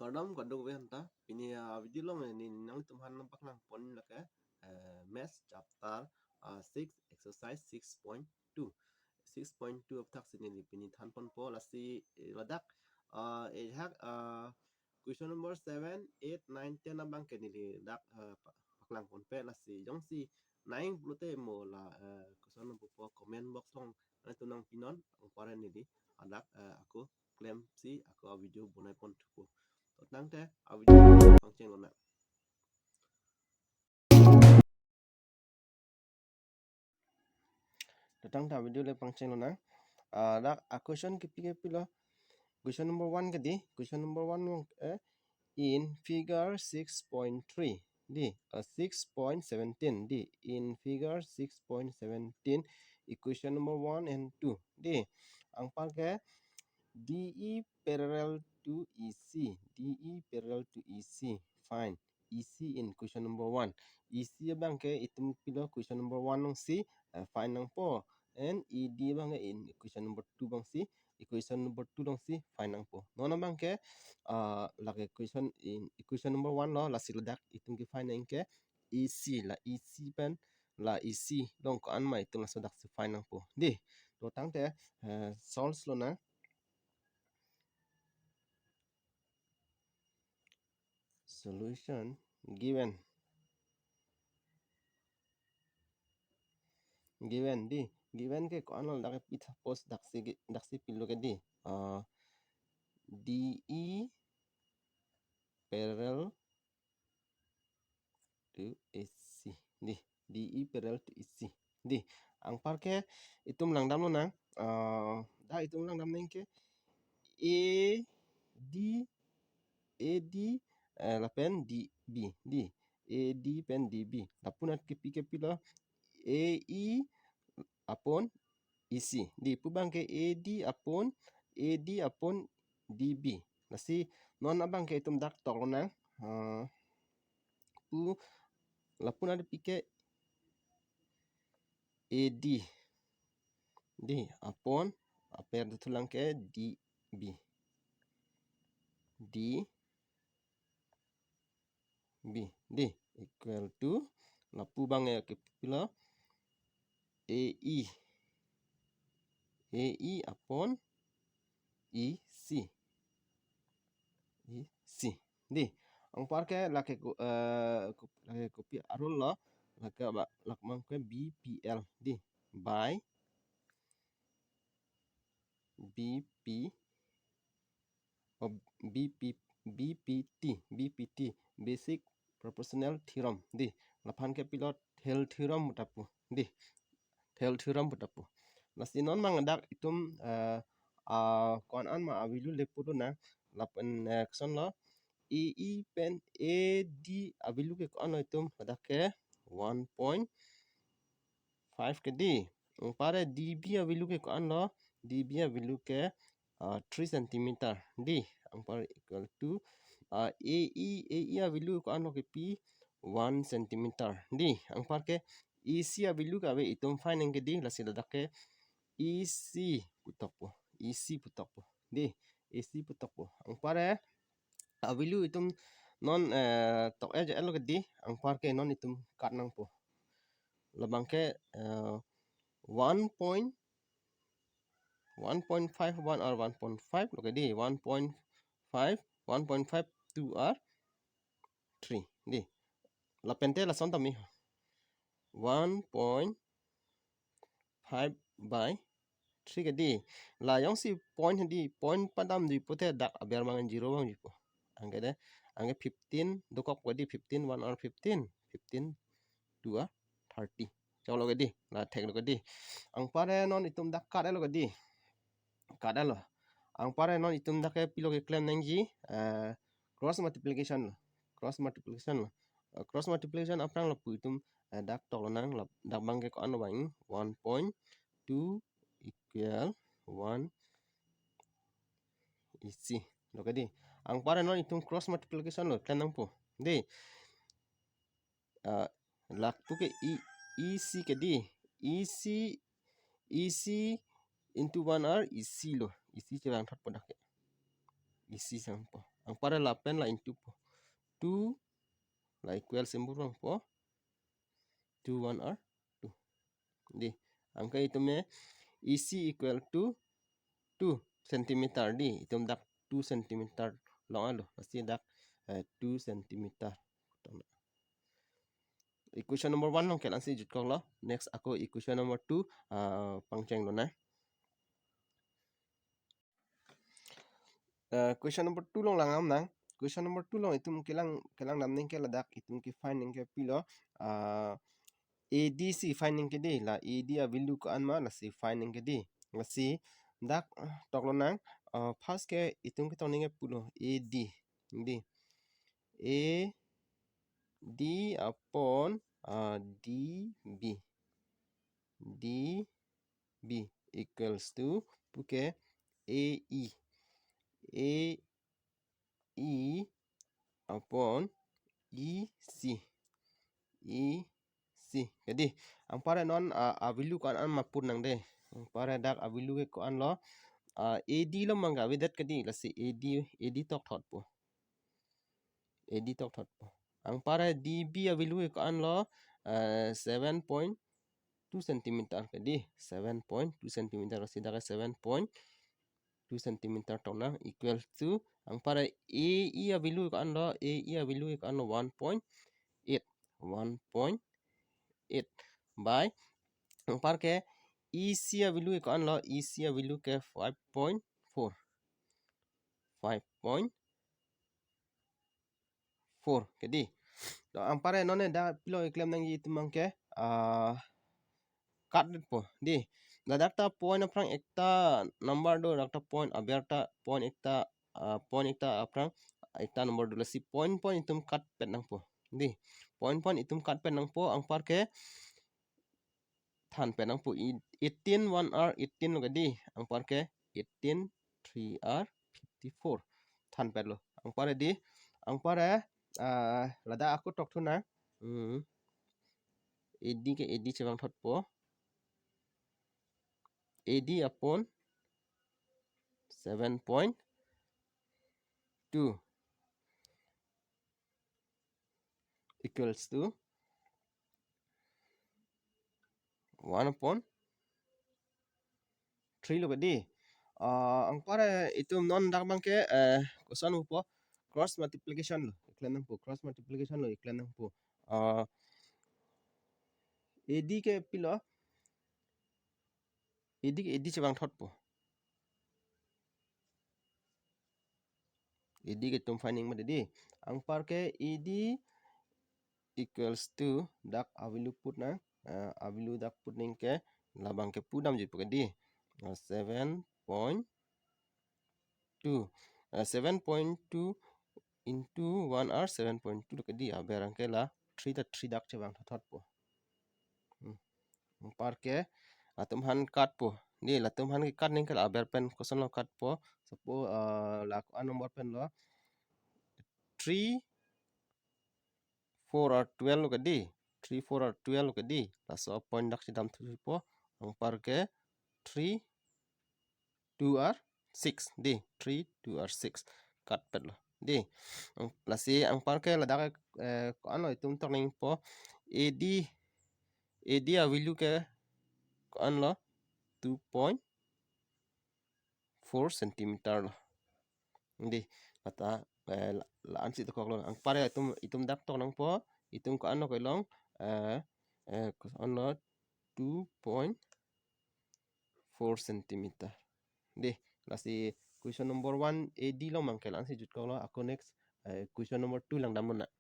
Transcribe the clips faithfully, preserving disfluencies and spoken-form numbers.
Kardom kadokave aphanta, pini a video along neli nanglitum aphan nangpaklang pon lake, eh, Maths chapter, ah, six, exercise six point two. Six point two aphuthak si neli pini than ponpo, lasi, eh, ladak, ah, ejahak, ah, question number seven, eight, nine, ten abang ke neli dak, ah, pa-, paklang ponpe, lasi jongsi nang-ing pulote mo la, eh, question number four comment box along nanglitum nangpinon, anparke neli ladak, eh, ako klemsi ako a video bonai pon thupo. To tangte a video pangcheng lonang. To tangte a video le pangcheng lonang. Ah, dak a question kipi kipi lo. Question number one ke dei, question number one along, eh, in figure six point three dei, uh, six point seventeen dei, in figure six point seventeen, equation number one and two dei. Anparke D E parallel to E C, D E parallel to E C, find E C in question number one. E C abang ke itum pilo question number one alongsi, eh, find nangpo. And E D abang ke in question number two abangsi, equation number two alongsi find nangpo. Non abang ke, ah, lake question in equation number one lo, lasi ladak itum ke find nang ke E C, la E C pen, la E C along ko-an ma itum laso dak si find nangpo dei. To tangte, eh, solve lonang. Solution given. Given dei, given ke ko-an lo dak pi suppose daksi, daksi pilo ke dei. Ah, D E parallel to E C dei, D E parallel to E C dei. Anparke itum langdam lonang, ah, dak itum langdam nang ke A D, A D, eh, lapen D B dei, A D pen D B. Lapu nat kipi kipi lo, A E upon E C dei, pu abang ke A D upon, A D upon D B. Lasi non abang ke itum dak tok lonang, ah, pu lapu nat pi ke A D dei, upon, aper dothulang ke D B, D B dei, equal to, lapu abang ke pilo, A E, A E upon E C, E C dei. Anparke lake ko-, eh, ko-, lake kopi arul lo, lake ba, lake abang ke B P L dei, by B P, oh, B P, B P T, B P T, basic proportional theorem dei. Laphan ke pilo Thel theorem pu ta pu dei, Thel theorem pu ta pu. Lasi non abang dak itum, eh, ah, ko-an an ma a value le pudun nang, lapen, eh, question lo, A E pen A D a value ke ko-an lo itum, ladak ke one point five ke dei. Anparke D B a value ke ko-an lo, D B a value ke, ah, three centimeter dei. Anparke equal to, ah, A E, A E a value ko-an lo kipi, one centimeter dei. Anparke E C a value ke ave, itum find nang ke dei, lasi ladak ke E C pu tokpo, E C pu tokpo dei, E C pu tokpo. Anparke a value itum non, eh, tok-et ja-et lo ke dei, anparke non itum kat nangpo. Labang ke, eh, one point, one point five one or one point five lo ke dei, one point five, one point five, two or three dei. Lapen te lason tame, one point five by three ke dei. La jongsi point dei, point padam dei pute dak aber abang zero abang dei pu. Anke dei, anke fifteen dokok ke dei, fifteen one or fifteen, fifteen two or thirty. Choklo ke dei, la theklo ke dei. Anparke non itum dak kat-et lo ke dei. Kat-et lo. Anparke non itum dak ke pilo keklem nangji, eh, cross multiplication lo. Cross multiplication lo. Eh, cross multiplication aphrang lapu itum, eh, dak tok lonang, lap-, dak abang ke ko-an lo abang, one point two equal one E C lo ke dei. Anparke non itum cross multiplication lo klem nangpo dei. Ah, lapu ke E, E C ke dei, E C, E C into one or E C lo, E C chevang thot po dak ke, E C chevangpo. Anpar lapen la into po. Two la equal symbol vangpo. Two one are two. Dei, anke itum ke E C equal to two centimeter dei. Itum dak two centimeter long alo. Lasi dak, eh, two centimeter. Equation number one along ke la-ansi jutkoklo. Next ako equation number two, ah, pangchenglonang. Eh, question number two along langdamnang. Question number two along itum kelang, kelang dam nangke ladak, itum ke find nangke pilo. Ah, A D si find nangke dei, la A D a value ko-an ma lasi find nangke dei. Lasi dak, ah, toklonang. Ah, first ke itum ketok nangke pulo A D. Dei. A D upon, ah, D B. D B equals to puke A E. A E upon E C. E C. Jadi, anpar non, ah, a value ko-an ma putnang dei. Anpar dak a value ke ko-anlo. Ah, A D lo mangga avedet ke dei, lasi A D, A D tokthotpo. A D tokthotpo. Anpar D B a value ke ko-anlo, eh, seven point two centimeter ke dei, seven point two centimeter, lasi dak seven point two centimeter toknang, equal to anpar A E a value ko-anlo, A E a value ko-anlo one point eight, one point eight by anpar ke E C a value ko-anlo, E C a value ke five point four, five point four ke dei. To anpar non dak pilo keklem nangji itum abangke, ah, cut detpo dei. Ladak ta point aphrang ekta number do, dak ta point aber ta point ekta, ah, point ekta aphrang ekta number do, lasi point point itum cut pet nangpo dei. Point point itum cut pet nangpo, anpar ke thanpet nangpo. I-, eighteen one are eighteen lo ke dei, anpar ke eighteen three are fifty-four. Thanpetlo. Anpar dei, anpar, ah, ladak ako tokthunang. Hmm. A D ke A D chevangthotpo. A D upon seven point two equals to one upon three lo ke dei. Ah, anpar itum non dak abangke, eh, question upo cross multiplication lo, eklem nangpo, cross multiplication lo, eklem nangpo. Ah, A D ke pilo, A D ke A D chevangthotpo. A D ke itum finding ma dei. Anpar ke A D equals to dak a value putnang, eh, a value dak put nangke labang ke pudamjuipo ke dei. Eh, seven point two. Eh, seven point two into one are seven point two lo ke dei, aber abangke la three ta three dak chevangthotpo. Hmm. Anpar ke latum aphan cut po. Dei, latum aphan ke cut nangke la aber pen kosonlo cut po. Suppose, ah, la ko-an number pen lo. Three, four are twelve lo ke dei. Three, four are twelve lo ke dei. Laso point dak chedamthupo. Anpar ke three, two are six dei, three, two are six. Cut petlo dei. Ang-, lasi anpar ke ladak, eh, ko-anlo itum tok nangpo, A D, A D a value ke ko-anlo, two point four centimeter lo. Dei, kata, eh, la, la-ansi tokoklo. Anpar itum, itum dak tok nangpo, itum ko-anlo kelong, eh, eh, ko-anlo two point four centimeter. Dei, lasi question number one A D along abangke la-ansi jutkoklo, ako next, eh, question number two langdamlonang.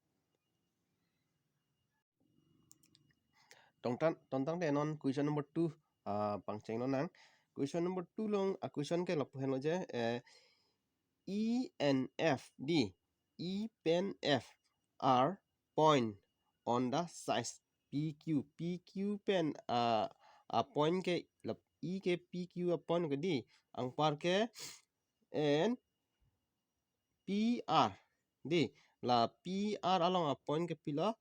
Tongtan, tongtangte non question number two, ah, pangchenglonang. Question number two along, ah, question ke lapu henlo je, eh, E and F dei, E pen F are point on the sides P Q. P Q pen, ah, ah, point ke lap-, E ke P Q a point ke dei, anpar ke and P R dei, la P R along a point ke pilo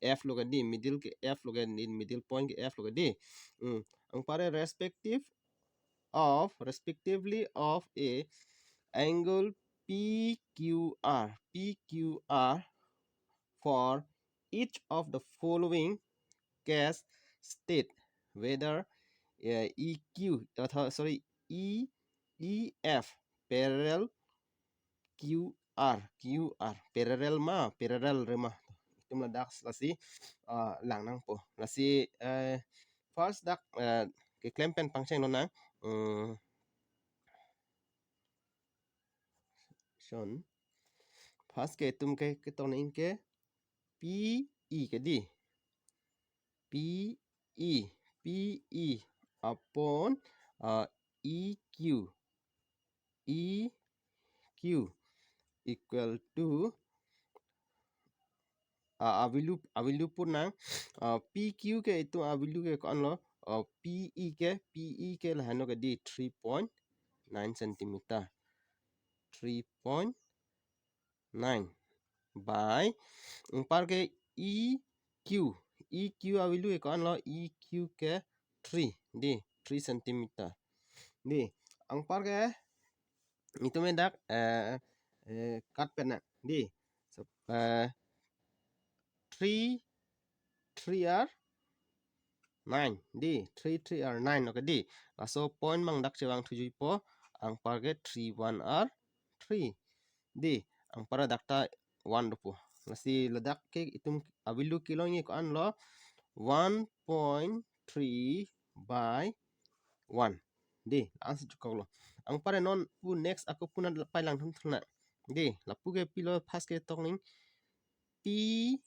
F lo ke dei, middle ke F lo ke dei, middle point ke F lo ke dei. Hmm. Anpar respective of, respectively of a angle P Q R, P Q R for each of the following case state whether uh, E Q, uh, sorry, E, E F parallel Q R, Q R parallel ma, parallel re ma. Itum ladak lasi uh, lang nangpo. Lasi uh, first dak uh, keklem pen pangcheng lonang. Um, Son. First ke itum ke ketong ning ke P E ke di. P E, P E upon uh, E Q. E Q equal to uh, avilu, avilu punang uh, P Q ke itum avilu ke ko-an lo uh, P E ke, P E ke lahenlo ke di three point nine centimeter. Three point nine by anpar ke E Q, E Q avilu ke ko-an lo, E Q ke three di, three centimeter. Di, anpar ke itum dak eh, eh, cut pen nang di. So, eh, three, three are nine di, three, three are nine, okay di. Laso point abang dak chevang thujuipo, anpar ke three one are three di, anpar dak ta one dopo. Lasi ladak ke itum avilu kelong ko-an lo, one point three by one di, answer chukok lo. Anpar non pu next ako puna pai lang thum thum na di, lapu ke pilo, first ke tong ning P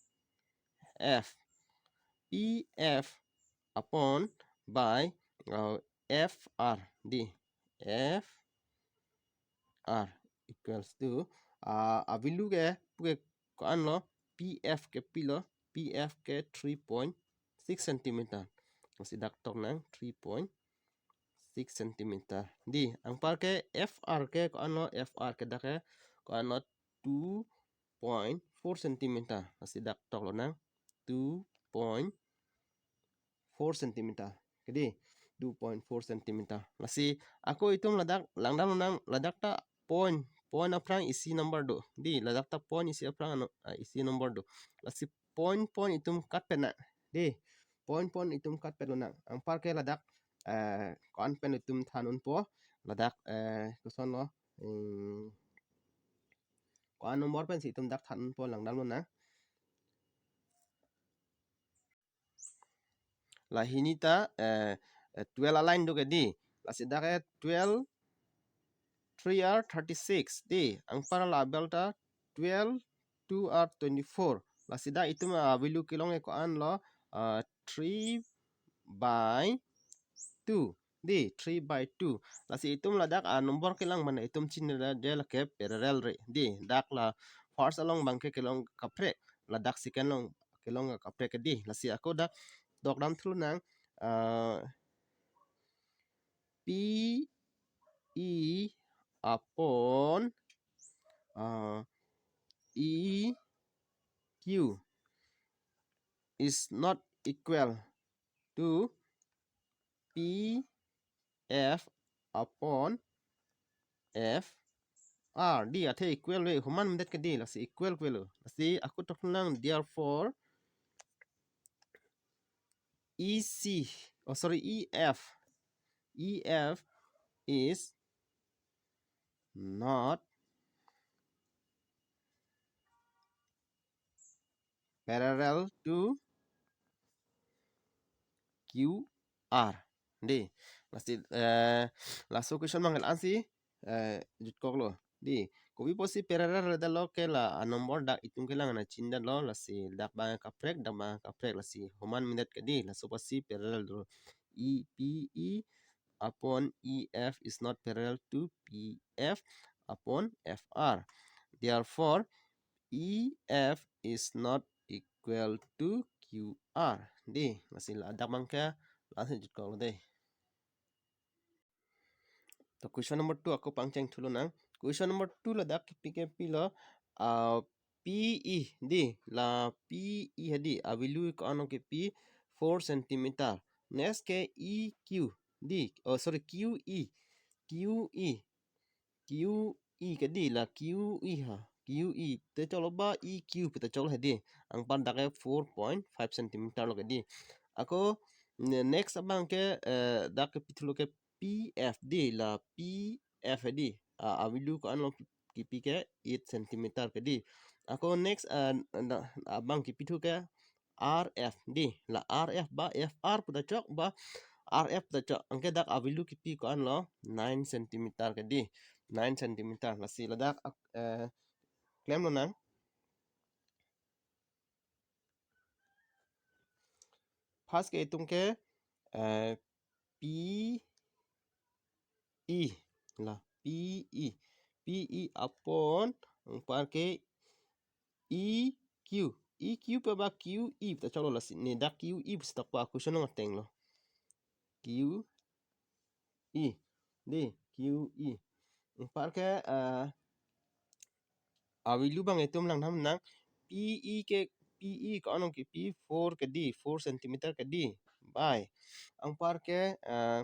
F, P F upon by uh, F R di, F R equals to uh, avilu ke pu ke ko-an lo, P F ke pilo, P F ke three point six centimeter. Lasi dak tong nang three point six centimeter. Di, anpar ke F R ke ko-an lo, F R ke dak ke ko-an lo, two point four centimeter. Lasi dak tong lonang two point four centimeter. Ke di, two point four centimeter. Lasi ako itum ladak langdam lonang, ladak ta point, point aphrang isi number do. Di, ladak ta point isi aphrang ano, ah, isi number do. Lasi point point itum cut pen nang di, point point itum cut pen lonang. Anpar ke ladak eh, ko-an pen itum than unpo, ladak eh, koson lo, hmm, ko-an number pensi itum dak than unpo, langdam lonang. Lahini ta eh, eh, twelve a-line do ke di. Lasi dak eh, twelve three are thirty-six di. Anpar label ta twelve two are twenty-four. Lasi dak itum avilu kelong ke ko-an lo, uh, three by two di, three by two. Lasi itum ladak a number kelang mana itum chinine, de lake parallel re di. Dak la first along abang ke kelong kaprek, ladak second along kelong kaprek di. Lasi ako dak dokdam thu nang, uh, P E upon uh, E Q is not equal to P F upon F R di, athe equal we, homan medet ke di, lasi equal we lo. Lasi ako tok nang, therefore E C, oh sorry, E F, E F is not parallel to Q R di. Lasi eh, laso question abang ke la-ansi eh, jutkok lo di. Kopi pusi parallel re dalo ke la a number dak itum kelang na chin dalo, lasi dak abang kaprek, dak abang kaprek, lasi homan medet ke di, laso pusi parallel do. E P E upon E F is not parallel to P F upon F R. Therefore, E F is not equal to Q R di. Lasi ladak abang ke la-ansi jutkok lo de. To question number two ako pangcheng thu lonang. Question number two ladak kipi ke pilo, uh, P E di, la P E hadi, avilu ko-an lo kipi, four centimeter. Next ke E Q di, oh sorry, Q E, Q E, Q E ke di, la Q E ha. Q E te cholo ba E Q pu ta cholo he di. Anpar dak ke four point five centimeter lo ke di. Ako ne-, next abang ke, eh, dak ke pithulo ke P F di, la P F he di. Ah, a-value ko-an lo kipi ke eight centimeter ke di. Ako next, ah, na, abang kipithu ke R F di, la R F ba F R pu ta chok ba R F pu ta chok. Anke dak a-value kipi ko-an lo nine centimeter ke di. Nine centimeter. Lasi ladak, eh, klemlonang. First ke itum ke, eh, P E, la P E, P E upon anpar ke E Q, E Q pu ba Q E pu ta cholo, lasi ne dak Q E pusi tokpo, a-question along ateng lo. Q E, di, Q E. Anpar ke, eh, a-value abang itum langdamnang. P E ke, P E ko-an lo kipi, four ke di, four centimeter ke di. By anpar ke, eh,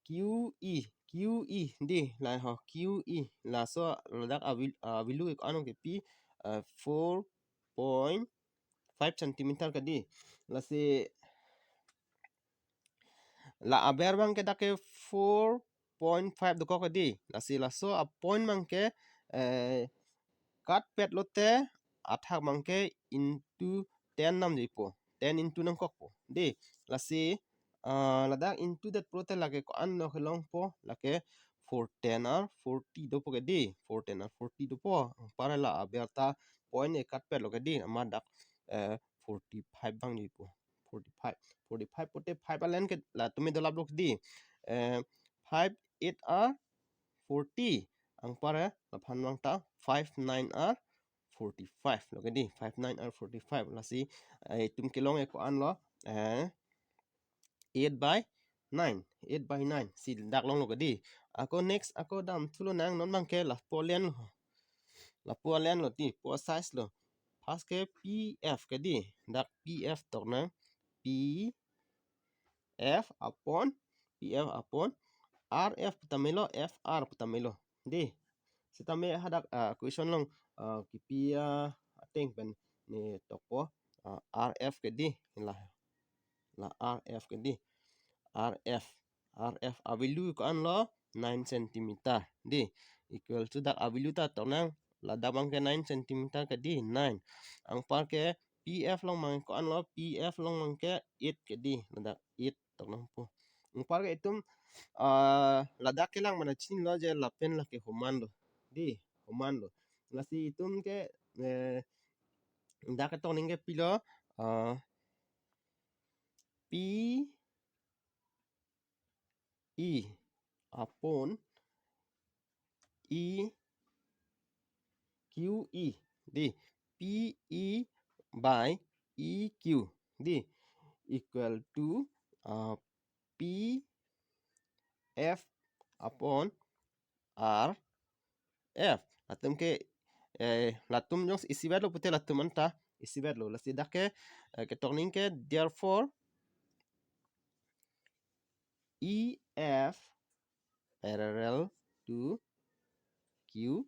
Q E, Q E di, la ho, Q E. Laso ladak a-val-, a-value ko-an lo kipi, eh, four point five centimeter ke di. Lasi la aber abang ke dak ke four point five dokok ke di. Lasi laso a-point abang ke, eh, cut pet lote athak abang ke into ten namjipo. Ten into nangkokpo. Di, lasi, ah, ladak into det pulote lake ko-an lo kelongpo, lake four ten ar forty dopo ke di. Four ten ar forty dopo. Anpar la aber ta point e cut pet lo ke di. Amat dak, eh, forty-five abang jipo. Forty-five. Forty-five pulote five alen ke latum me dolap lo ke di. Eh, five eight ar forty. Anpar, eh, laphan abang ta five nine ar forty-five lo ke di. Five nine ar forty-five. Lasi, eh, itum kelong e ko-an lo, eh, eight by nine. Eight by nine. Si dak longlo ke di. Ako next, ako damthulonang, non abang ke lapu alen lo. Lapu alen lo di, lapu size lo. First ke P F ke di. Dak P F toknang. P F upon, P F upon R F pu ta melo, F R pu ta melo. Di, sitame hadak, ah, question along, ah, kipi, ah, ateng pen ne tokpo, ah, R F ke di, la, la R F ke di, R F, R F a-value ko-an lo nine centimeter. Di, equal to dak a-value ta toknang, ladak abang ke nine centimeter ke di, nine. Anpar ke P F along abang ko-an lo, P F along abang ke eight ke di, ladak eight toknangpo. Anpar ke itum, ah, ladak kelang mana chinilo je lapen lake homan lo. Di, homan lo. Lasi itum ke, eh, dak ketokning ke pilo, ah, P E upon E Q E. Di, P E by E Q. Di, equal to, ah, P F upon R F. Latum ke, eh, latum jong isivet lo pulote latum anta isivet lo. Lasi dak ke, eh, ketokning ke therefore E F parallel to Q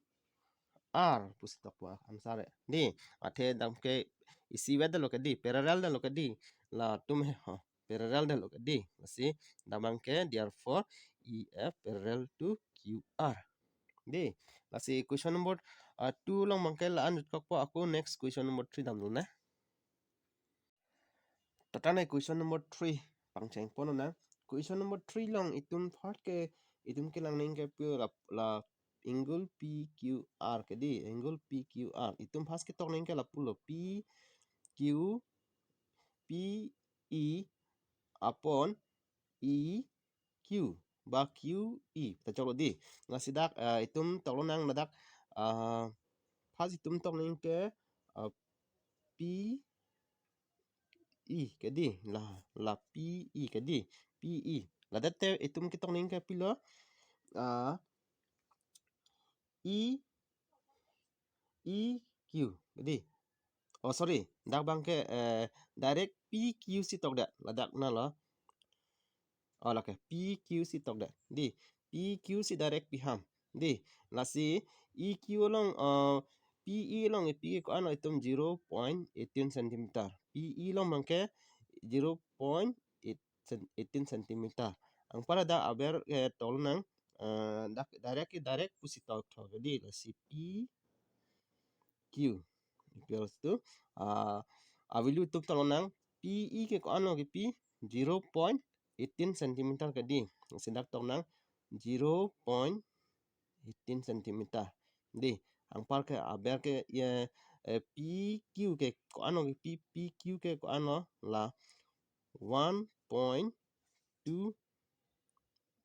R pusi tokpo answer e. Di, athe dak ke isivet lo ke di, parallel lo ke di, latum he ho, parallel lo ke di. Lasi dak abang ke therefore E F parallel to Q R. Di, lasi question number, ah, two along abang ke la-an jutkokpo, ako next question number three damdunang. Tata ne question number three pangchengponlonang. Question number three along itum first ke, itum kelangning ke pure la, la angle P Q R ke di, angle P Q R. Itum first ketokning ke lapulo, P Q, P E upon E Q ba Q E ta choklo di. Lasi dak, eh, itum toklonang ladak, ah, first itum tokning ke, ah, P E ke di, la, la P E ke di, P E. Ladak te itum ketokning ke pilo, ah, E, E Q ke di. Oh, sorry, dak abang ke, eh, direct P Q si tokdet, ladak na lo. Oh, lake P Q si tokdet. Di, P Q si direct piham. Dei, lasi E Q along, uh, P E along ke P ke ko-an lo itum zero point eighteen centimeter. P E along abangke zero point eight cen-, eighteen centimeter. Anparke dak aber, eh, tolnang, eh, dak direct ke direct pusi toltho ke dei, lasi P Q equals to, ah, a-value itum tolnang, P E ke ko-an lo ke P zero point eighteen centimeter ke dei. Lasi dak tolnang zero point eighteen centimeter. Dei, anparke aber ke, eh, eh, P Q ke ko-an lo ke P, P Q ke ko-an lo la one point two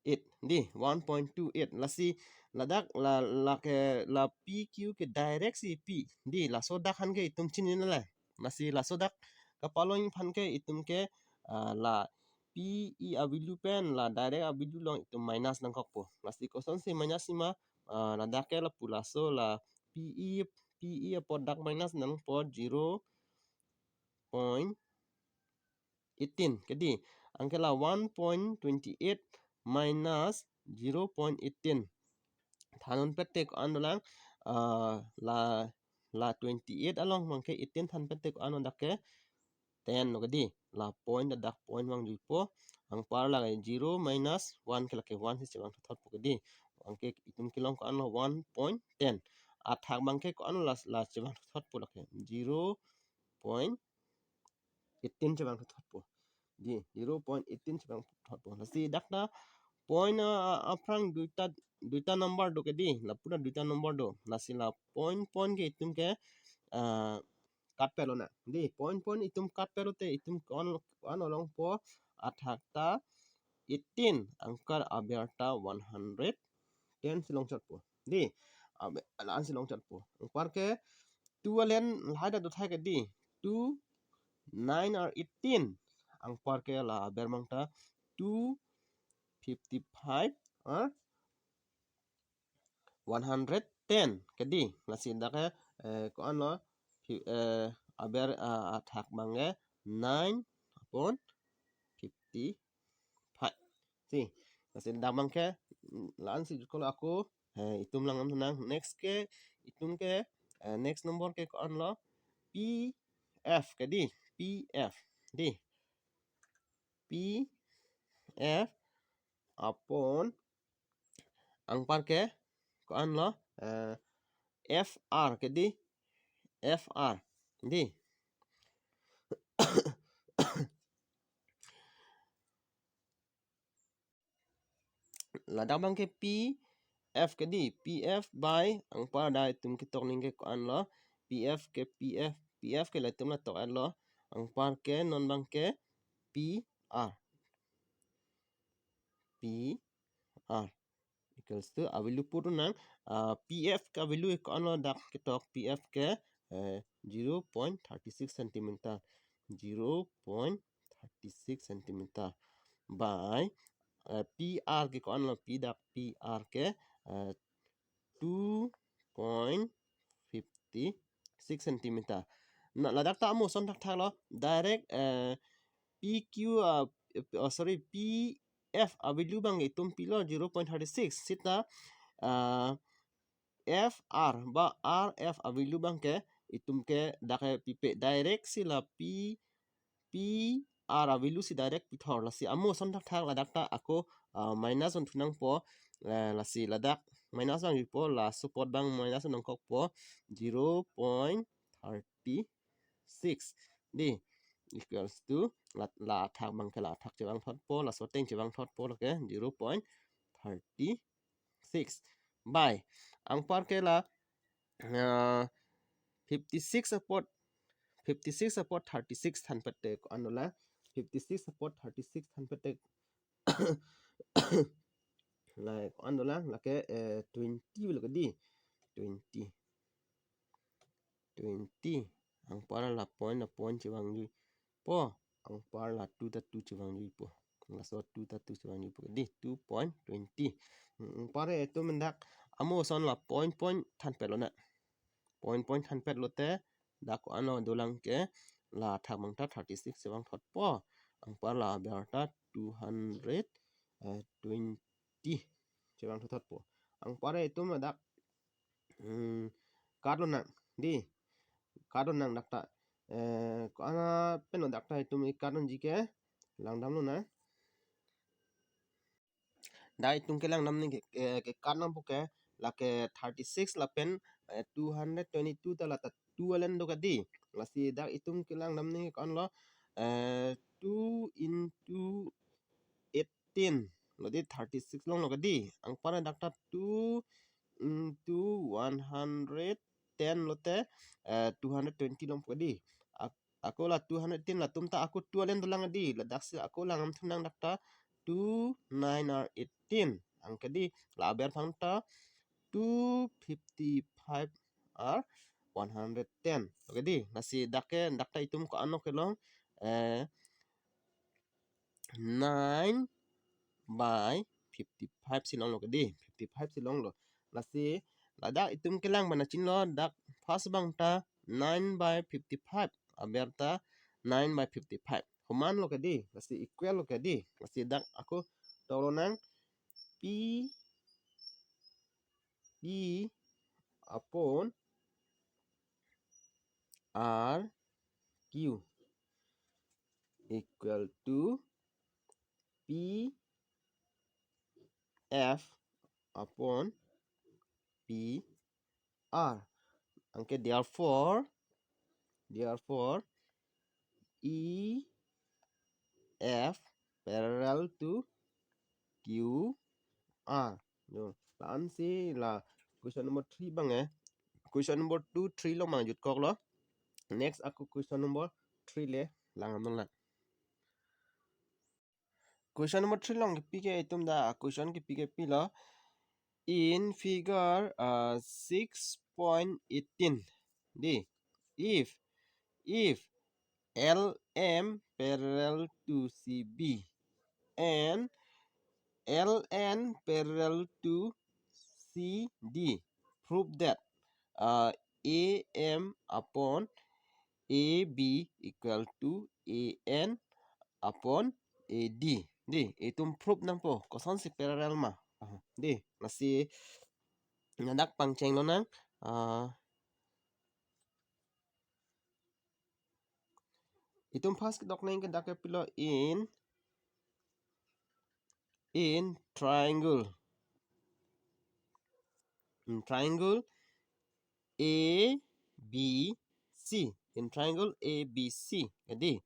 eight. Dei, one point two eight. Lasi ladak la, lake la P Q ke direct si P. Dei, laso dak aphan ke itum chinine le. Lasi laso dak kapalong aphan ke itum ke, ah, la P E a-value pen la direct a-value along itum minus nangkokpo. Lasi kosonsi minus si ma, ah, ladak ke lapu laso la P E, P E apot dak minus nangpo zero point eighteen ke dei. Anke la one point twenty eight minus zero point eighteen thannon pet te ko-an dolang, ah, la, la twenty eight along abangke eighteen than pet te ko-an lo, dak ke ten lo ke dei. La point, dak point vangjuipo. Anpar la zero minus one ke lake one si chevang thotpo ke dei. Anke itum kelong ko-an lo one point ten. Athak abangke ko-an lo la, la chevang thotpo lake zero point eighteen chevang thotpo. Dei, zero point eighteen chevang thotpo. Lasi dak ta point, ah, aphrang duita, duita number do ke dei. Lapu ta duita number do. Lasi la point, point ke itum ke, ah, cut pet lonang. Dei, point, point itum cut pet lote itum ko-an, ko-an lo longpo, athak ta eighteen, anke aber ta one hundred ten si longchotpo. Dei, abe-, la-an si longchotpo. Anparke two alen lahai ta dothai ke dei. Two, nine ar eighteen. Anparke la aber abang ta two, fifty five ar one hundred ten ke dei. Lasi dak ke, eh, ko-an lo, fi-, eh, aber, ah, athak abangke nine upon fifty five. Si, lasi dak abangke, mm, la-an si jukol ako, eh, itum langdam nang. Next ke, itum ke, eh, next number ke ko-an lo, P F ke dei, P F. Dei, P F upon anparke ko-an lo, eh, F R ke dei, F R. Dei. Ladak abangke P F ke dei, P F by anpar dak itum ketok ningke ko-an lo, P F ke P F, P F ke la itum la tok-et lo, anparke non abangke P R. P R equals to a-value put nang, ah, P F ke a-value ko-an lo dak ketok, P F ke, eh, zero point thirty six centimeter, zero point thirty six centimeter by, eh, P R ke ko-an lo, P dak P R ke, eh, two point fifty six centimeter. Na, ladak ta amo ason thakthak lo, direct, eh, P Q, ah, oh, sorry, P F a-value abang itum pilo zero point thirty six. Seta, ah, F R ba R F a-value abangke itum ke dak ke pipe, direct si la P, P R a-value si direct pithor, lasi amo ason thakthak ladak ta ako, ah, minus on thu nangpo, eh, lasi ladak minus vangjuipo, laso apot abang minus on nangkokpo, zero point thirty six. Dei, equals to la, la athak abangke la athak chevang thotpo, laso ateng chevang thotpo lake zero point thirty six by anparke la, ah, fifty six apot, fifty six apot thirty six than pet te ko-an dolang, fifty six apot thirty six than pet te la ko-an dolang, lake, eh, twenty lo ke dei, twenty. Twenty. Anpar la point, la point chevangjuipo. Anpar la two ta two chevangjuipo. Laso two ta two chevangjuipo ke dei, two point twenty. Hmm, anpar itum dak amo ason la point, point than pet lonang. Point, point than pet lote dak ko-an lo dolang ke, la athak abang ta thirty six chevang thotpo. Anpar la aber ta two hundred, eh, twenty chevang thot thotpo. Anpar itum dak, hmm, cut lonang, dei. Cut lonang dak ta. Eh, ko-an pen lo dak ta itum i-cut lonji ke, langdam lonang. Dak itum ke langdam nangji ke, eh, ke-cut nangpo ke, lake thirty-six lapen, eh, two hundred twenty-two ta la ta two alen do ke dei. Lasi dak itum ke langdam nangji ko-an lo, eh, two into eighteen lo dei, thirty-six longlo ke dei. Anpar dak ta two into one hundred ten lote, eh, two hundred twenty longpo ke dei. Ak-, ako la two hundred ten latum ta ako two alen dolang ke dei. Ladak si ako langdam thunang dak ta two nine are eighteen. Anke dei, la aber aphan ta two fifty-five are one hundred ten. Okay dei, lasi dak ke, dak ta itum ko-an lo kelong, eh, nine by fifty-five si longlo ke dei, fifty-five si longlo. Lasi ladak itum kelang bana chinilo, dak first abang ta nine by fifty-five, aber ta nine by fifty-five. Koman lo ke dei, lasi equal lo ke dei. Lasi dak ako tok lonang P, P upon R Q equal to P F upon P R. Anke therefore, therefore, E F parallel to Q R. Jo, la-an si la question number three abang eh. Question number two, three along abang jutkoklo. Next ako question number three le langdam nang. Question number three along kipi ke itum dak question kipi ke pilo. In figure, uh, six point eighteen, dei, if, if L M parallel to C B and L N parallel to C D, prove that, uh, A M upon A B equal to A N upon A D. Dei, itum prove nangpo kosonsi parallel ma. Aha, dei, lasi ladak pangcheng lonang. Ah, itum first kedok nangji ke dak ke pilo in, in triangle. In triangle A B C. In triangle A B C. Dei,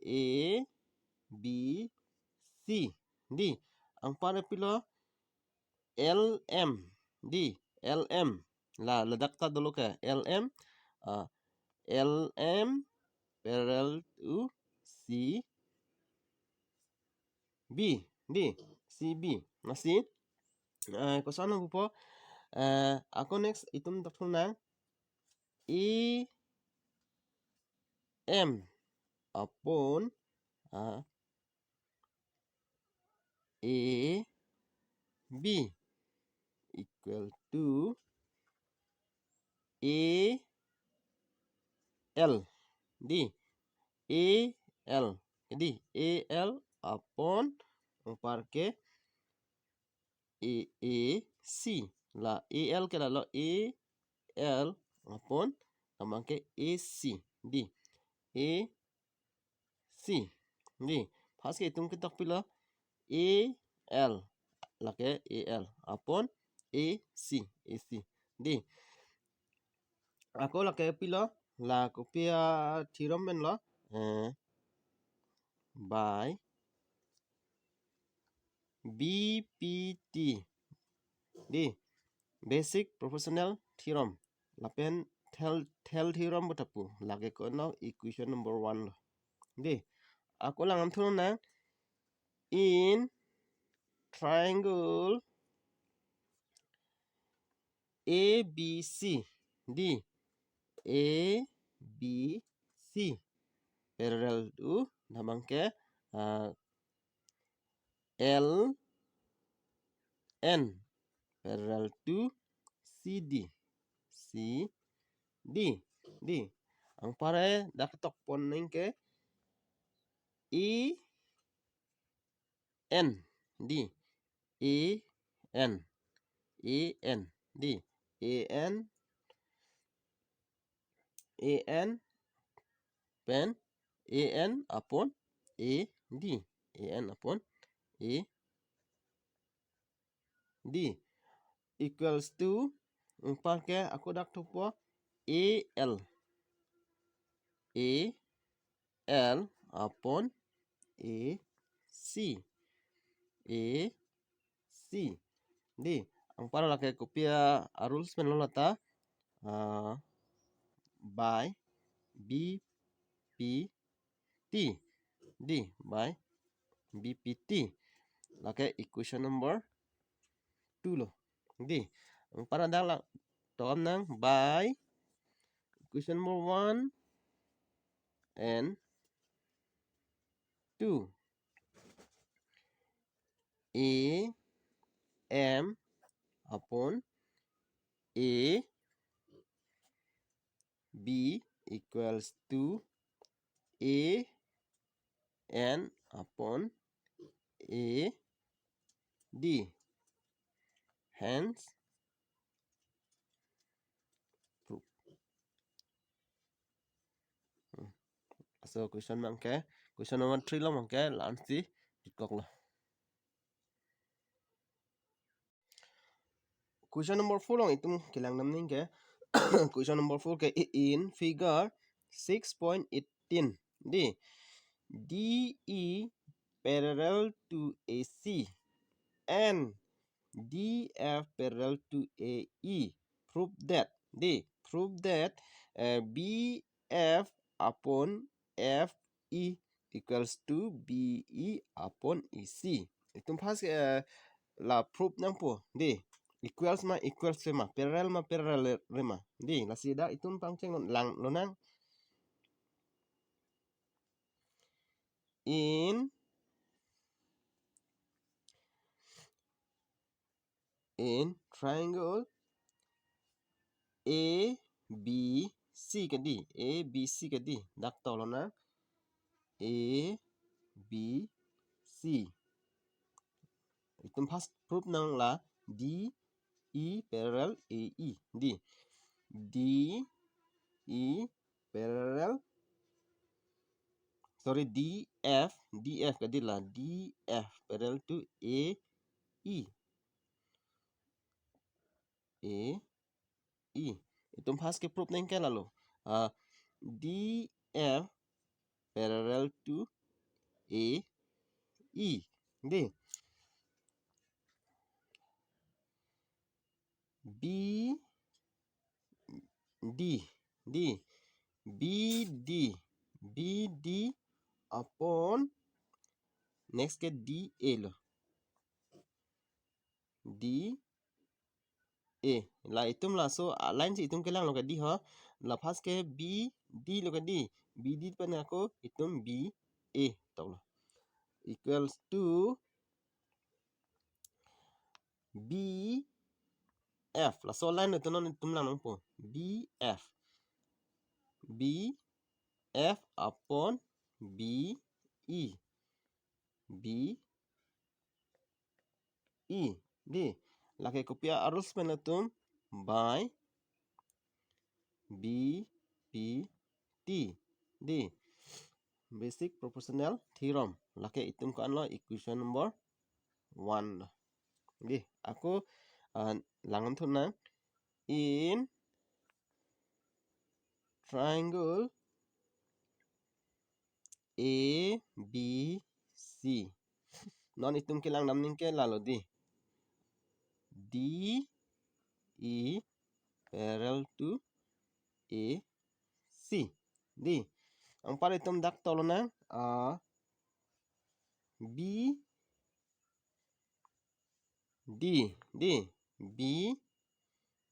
A B C. Dei, anpar pilo L M. Dei, L M. La, ladak ta dolo ke L M. Ah, L M parallel to C B. Dei, C B. Lasi, eh, koson pupo, eh, ako next itum tok thunang A M upon, ah, A B equal to A L. Dei, A L. Dei, A L upon anpar ke A, A C. La A L ke lalo A L upon, damang ke A C. Dei, A C. Dei, first ke itum ketok pilo A L. Lake A L upon A C, A C. Dei, ako lake pilo, la kopi a-theorem pen lo, eh, by B P T. Dei, basic proportional theorem. Lapen Thel, Thel theorem pu ta pu. Lake ko no equation number one lo. Dei, ako langdam thunang in triangle A B C. Dei, A B C parallel to, damang ke, ah, L N parallel to C D. C D. Dei, anpar eh dak tokpon nangji ke A N. Dei, A N. A N, dei, A N, A N pen, A N upon A D, A N upon A D equals to, anpar ke ako dak thupo, A L, A L upon A C, A C. Dei, anpar lake kopi a-rules pen lo lata, ah, by B P T. Dei, by B P T. Lake equation number two lo. Dei, anpar dak la tom nang by equation number one and two. A M upon A B equals to A N upon A D. Hence, proof. Hmm. So question abang ke, question number three along abang ke la-ansi pitkok lo. Question number four along itum kelang dam nangji ke. Question number four ke, in figure six point eighteen, dei, D E parallel to A C and D F parallel to A E. Prove that, dei, prove that, uh, B F upon F E equals to B E upon A C. Itum first, eh, la prove nangpo, dei, equals ma equals re ma, parallel ma parallel re ma, dei, lasi dak itum pangcheng lang lonang. In, in triangle A B C ke, dei, A B C ke, dei, dak to lonang, A B C. Itum first prove nang la D E parallel A E, dei, D E parallel, sorry, D F, D F ke, dei, la D F parallel to A E, A E. Itum first ke prove nangji ke lalo, ah, D F parallel to A E, dei, B D, dei, B D, B D upon, next ke D A lo, D A. La itum laso, ah, line si itum kelang lo ke, dei, ho. La first ke B D lo ke, dei, B D pen ako itum B A tok lo, equals to B F. Laso line itum non itum lang nangpo, B F, B F upon B E, B E, dei, lake kopi a-rules pen lo itum, by B P T, dei, basic proportional theorem. Lake itum ko-an lo, equation number one lo, dei. Ako, ah, lang-an thu nang, in triangle A B C. Non itum kelang dam nangji ke lalo, dei, D E parallel to A C, dei. Anpar itum dak to lonang, ah, B D, dei, B,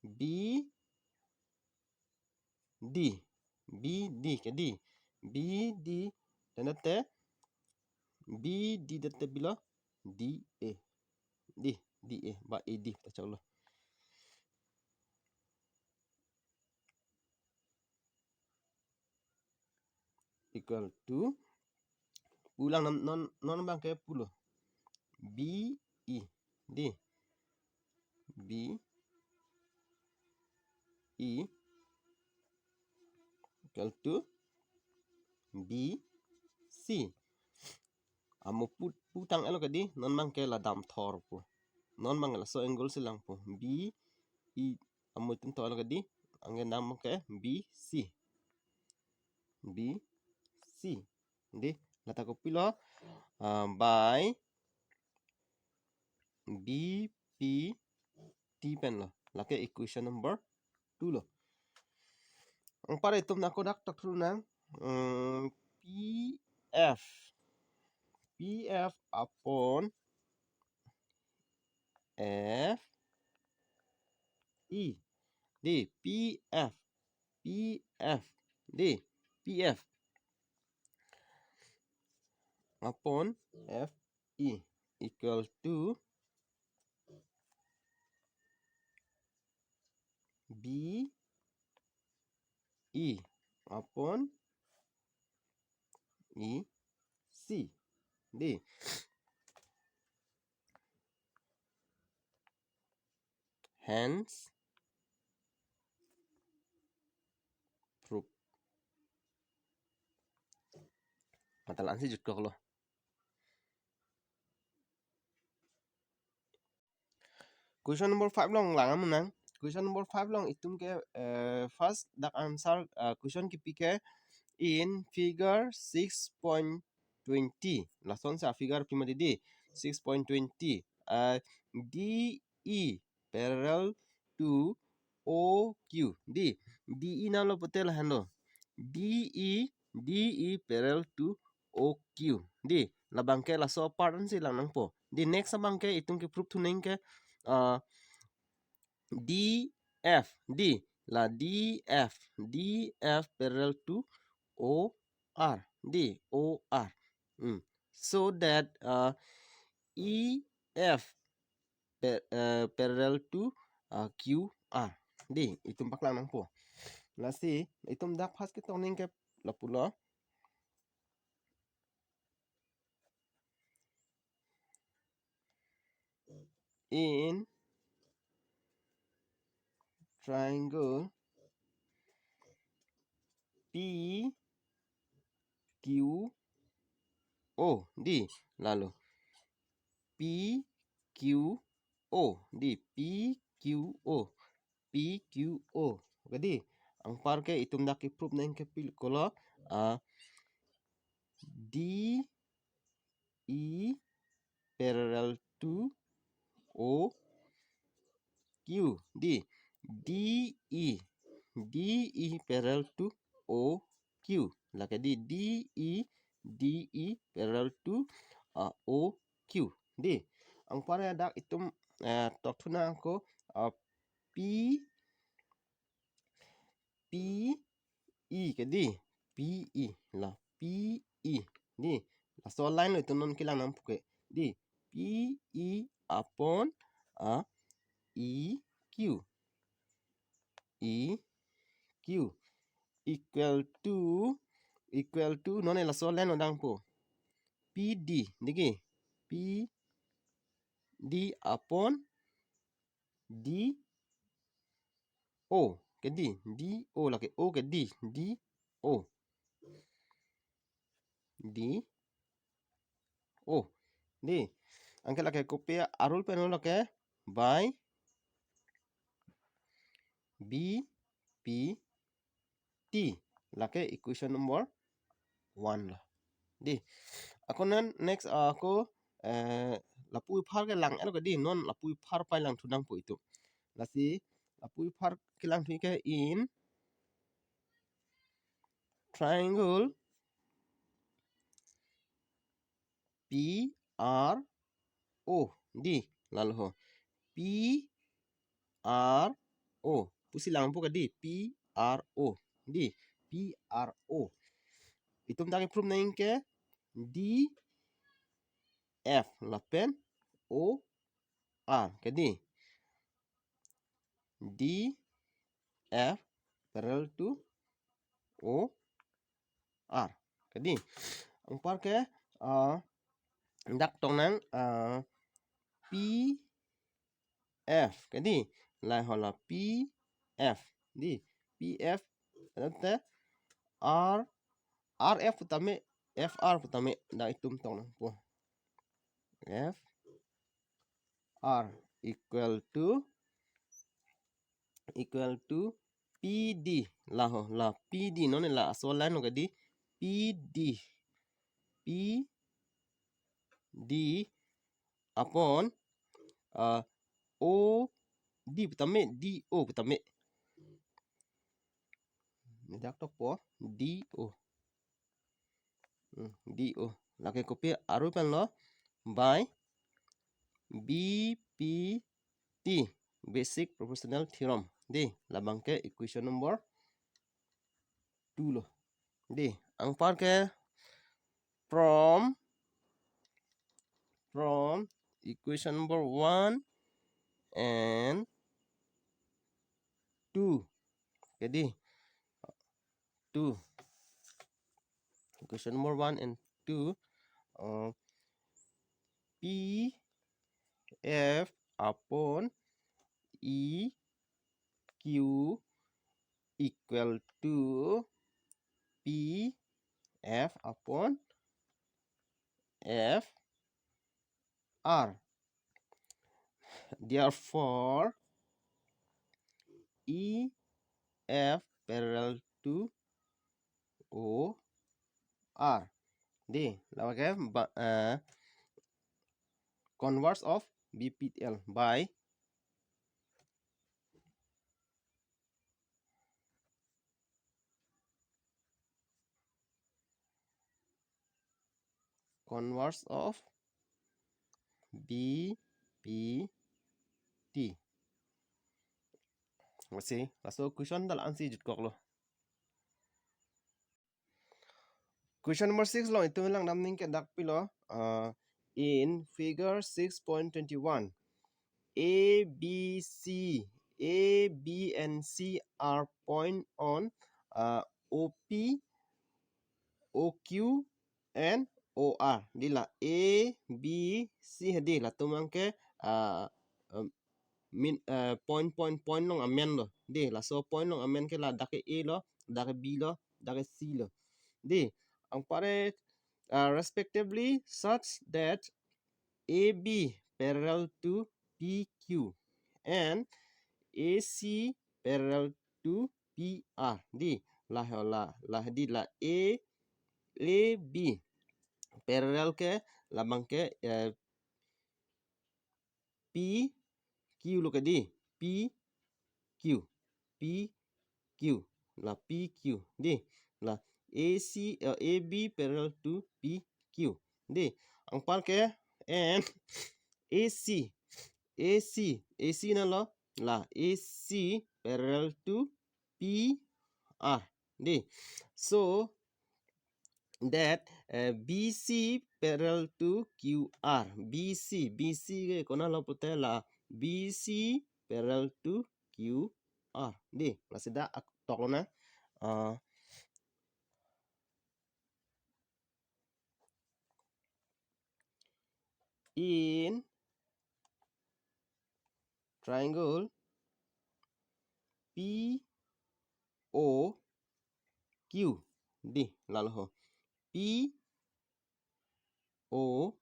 B D, B D ke, dei, B D, dan te B D dan te bilo D A, dei, D A ba A D ta choklo. Equal to, pulang non, non, non abang ke pulo, B E, dei, B E equal to B C. Amo pu, pu tang-etlo kedi, non abangke la damthor pu. Non abangke laso angle si langpo. B E, amo itum to-etlo kedi, anke nang abangke B C. B C. Dei, lata kopilo, ah, by B P T pen lo. Lake equation number two lo. Anpar itum nangko dak tokthu nang, mm, P F. P F upon F E. Dei, P F. P F. Dei, P F upon F E equal to B E upon E C. Dei. Hence, proof. Matha la-ansi jutkoklo. Question number five along lang amunang. Question number five along itum ke, eh, first dak answer, eh, question kipi ke in figure six point twenty. Lason sa figure pi mati dei, six point twenty. Eh, D E parallel to O Q. Dei, D E nanglo pote lahenlo. D E, D E parallel to O Q. Dei, labangke laso apart ansi lang nangpo. Dei, next abangke itum ke proof thu nang ke, ah, D F. Dei, la D F, D F parallel to O R. Dei, O R. Hmm. So that, ah, E F pa-, eh, parallel to, ah, Q R. Dei, itum paklang nangpo. Lasi, itum dak first ketong nang ke lapulo. In triangle P Q O. Dei, lalo. P Q O. Dei, P Q O. P Q O. Kedi, anpar ke itum dak ke proof nang ke pil kolo, ah, D E parallel to O Q. Dei, D E, D E parallel to O Q. Lake dei, D E, D E parallel to, ah, O Q. Dei, anpar ya dak itum, eh, tokthu nangko, ah, P, P E kedi, P E, la P E. Dei, laso line lo itum non kelang nangpo ke. Dei, P E upon, ah, E Q. E Q equal to, equal to, non laso line lo dangpo. P D, dei ke, P D upon D O. Kedi, D O lake O kedi, D O. D O. Dei, anke lake kopi a-rule pen lo lake by B P T. Lake equation number one lo. Dei, ako non next, ah, ako, eh, lapu aphar ke lang-etlo kedi, non lapu aphar pai langthu nangpo itum. Lasi lapu aphar kelang thu ke in triangle P R O. Dei, lalo ho. P R O. Pusi langpo kedi, P R O. Dei, P R O. Itum dak ke proof nang ke D F lapen O R. Kedi, D F parallel to O R. Kedi, anpar ke, ah, dak tong nang, ah, P F ke dei, lahelo la P F dei, P F, ante R, R F pu tame, F R pu tame, dak itum tong nangpo. F R equal to, equal to P D, lahelo la P D, non la laso line lo ke dei, P D, P D upon, uh, O D pu tame, D O pu tame. Dak tokpo, D O. Hmm, D O. Lake kopi aru pen lo, by B P T, basic proportional theorem. Dei, labang ke equation number two lo. Dei, anpar ke from, from equation number one and two ke dei, two. Equation number one and two, uh, P F upon E Q equal to P F upon F R. Therefore, E F parallel to O R. Dei, lake ba, eh, converse of B P T L by converse of B P T. Lasi, laso question ta la-ansi jutkoklo. Question number six lo, itum langdam ningke dak pilo, uh, in figure six point twenty-one, A, B, C, A, B and C are point on, uh, O P, O Q and O R. Dei, la A, B, C he dei, latum abang ke, ah, em, min, eh, point, point, point along amen lo. Dei, laso point along amen ke la dak ke A lo, dak ke B lo, dak ke C lo. Dei, anpar ke, ah, respectively such that A B parallel to P Q and A C parallel to P R. Dei, lahelo la, la dei, la A, A B parallel ke labang ke, eh, P Q lo ke dei, P Q, P Q, la P Q dei, la A C, eh, A B parallel to P Q dei. Anpar ke and A C, A C, A C na lo, la A C parallel to P R dei. So that, eh, B C parallel to Q R. B C, B C ke konat lo pute la B C parallel to Q R. Dei, lasi dak ak-, toklo na. Ah, in triangle P O Q. Dei, lalo ho. P O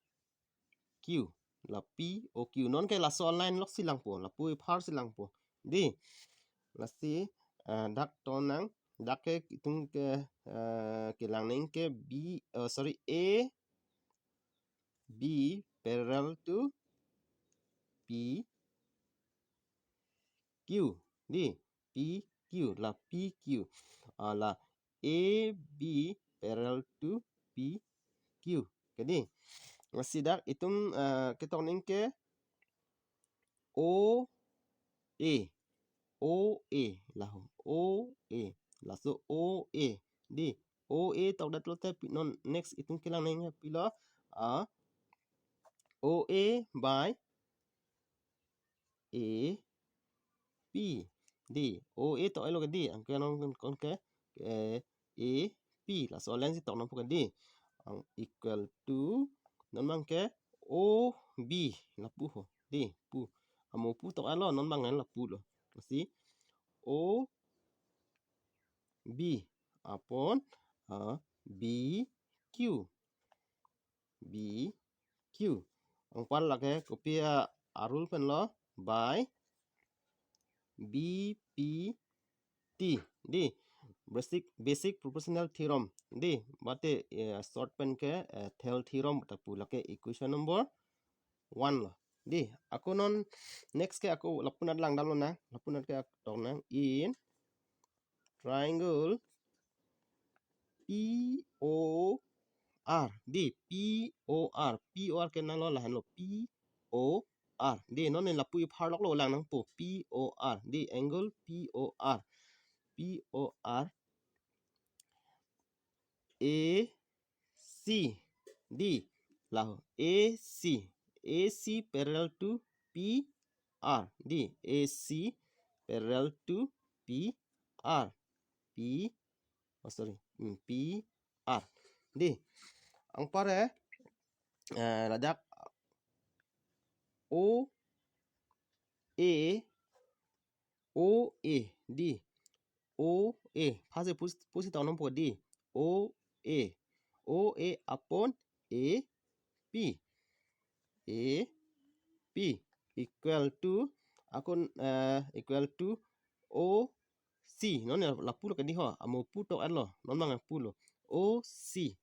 Q. La P O Q. Non ke laso line loksi langpo, lapu apharsi langpo. Dei, lasi, eh, dak tonang, dak ke itum ke, eh, kelang ningke B, eh, sorry, A B parallel to P Q. Dei, P Q, la P Q. Ah, la A B parallel to P Q ke dei. Lasi dak itum, eh, ketok ningke O A, O A, laho O A, laso O A dei. O A tokdet lote pi-, non next itum kelang ningke pilo, ah, O A by A P. Dei, O A tok-et lo ke dei, anke non kon ke, eh, A P, laso line si tok nangpo ke dei. Ang equal to, non abang ke O B, lapu ho. Dei, pu. Amo pu tok alo, non bang lapu lo. Lasi O B upon, uh, B Q. B Q. Anpar lake kopi a-rule pen lo, by B P T. Dei, basic, basic proportional theorem. Dei, mate, eh, short pen ke, eh, Thel theorem ta pu, lake equation number one lo. Dei, ako non next ke ako lapu anat langdamlonang, lapu anat ke ak tongnang, in triangle P O R. Dei, P O R. P O R ke nanglo, lahenlo, P O R. Dei, non ne lapu ipharlok lo lang nangpo, P O R. Dei, angle P O R. P O R. A C. Dei, laho, A C. A C parallel to P R. Dei, A C parallel to P R. P, oh, sorry. Hmm, P R. Dei, anpar, eh, eh, ladak O A, O A, dei. O A. First pus-, pusi tong nangpo, dei. O A. O A upon A P. A P equal to, akon, eh, equal to O C. Non lapu lo ke dei ho. Amo pu tok alo. Non bang lapu lo. O C.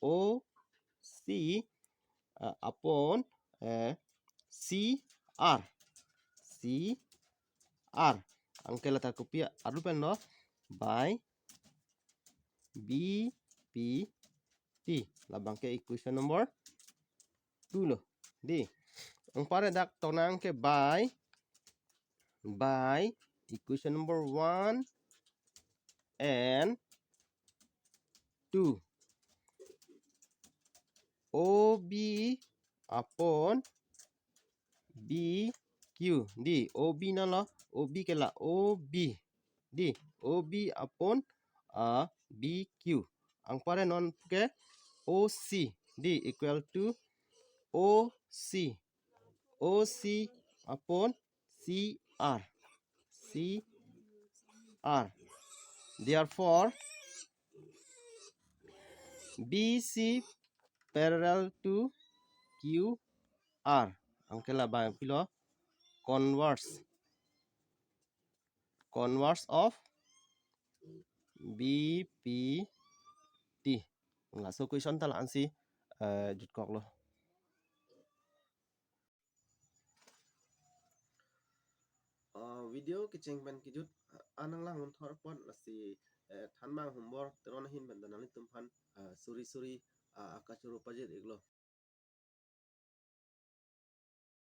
O C, uh, upon, uh, C R. C R. Anke lata kopi a-rule pen lo, by B P T. Labang ke equation number two lo. Dei, anpar dak tongnang ke by, by equation number one and two. O B upon B Q. Dei, O B nanglo, O B ke la O B. Dei, O B upon, uh, B Q. Anpar non ke O C. Dei, equal to O C. O C upon C R. C R. Therefore, B C parallel to Q R. Anke labang pilo, converse. Converse of B P T. Laso question ta la-ansi, eh, jutkoklo. Uh, video kecheng pen kejut, uh, anang lang unthor pon, lasi, eh, thanbang humbor teron ahin pen nanglitumphan, uh, suri suri, uh, akachoro pajir iklo.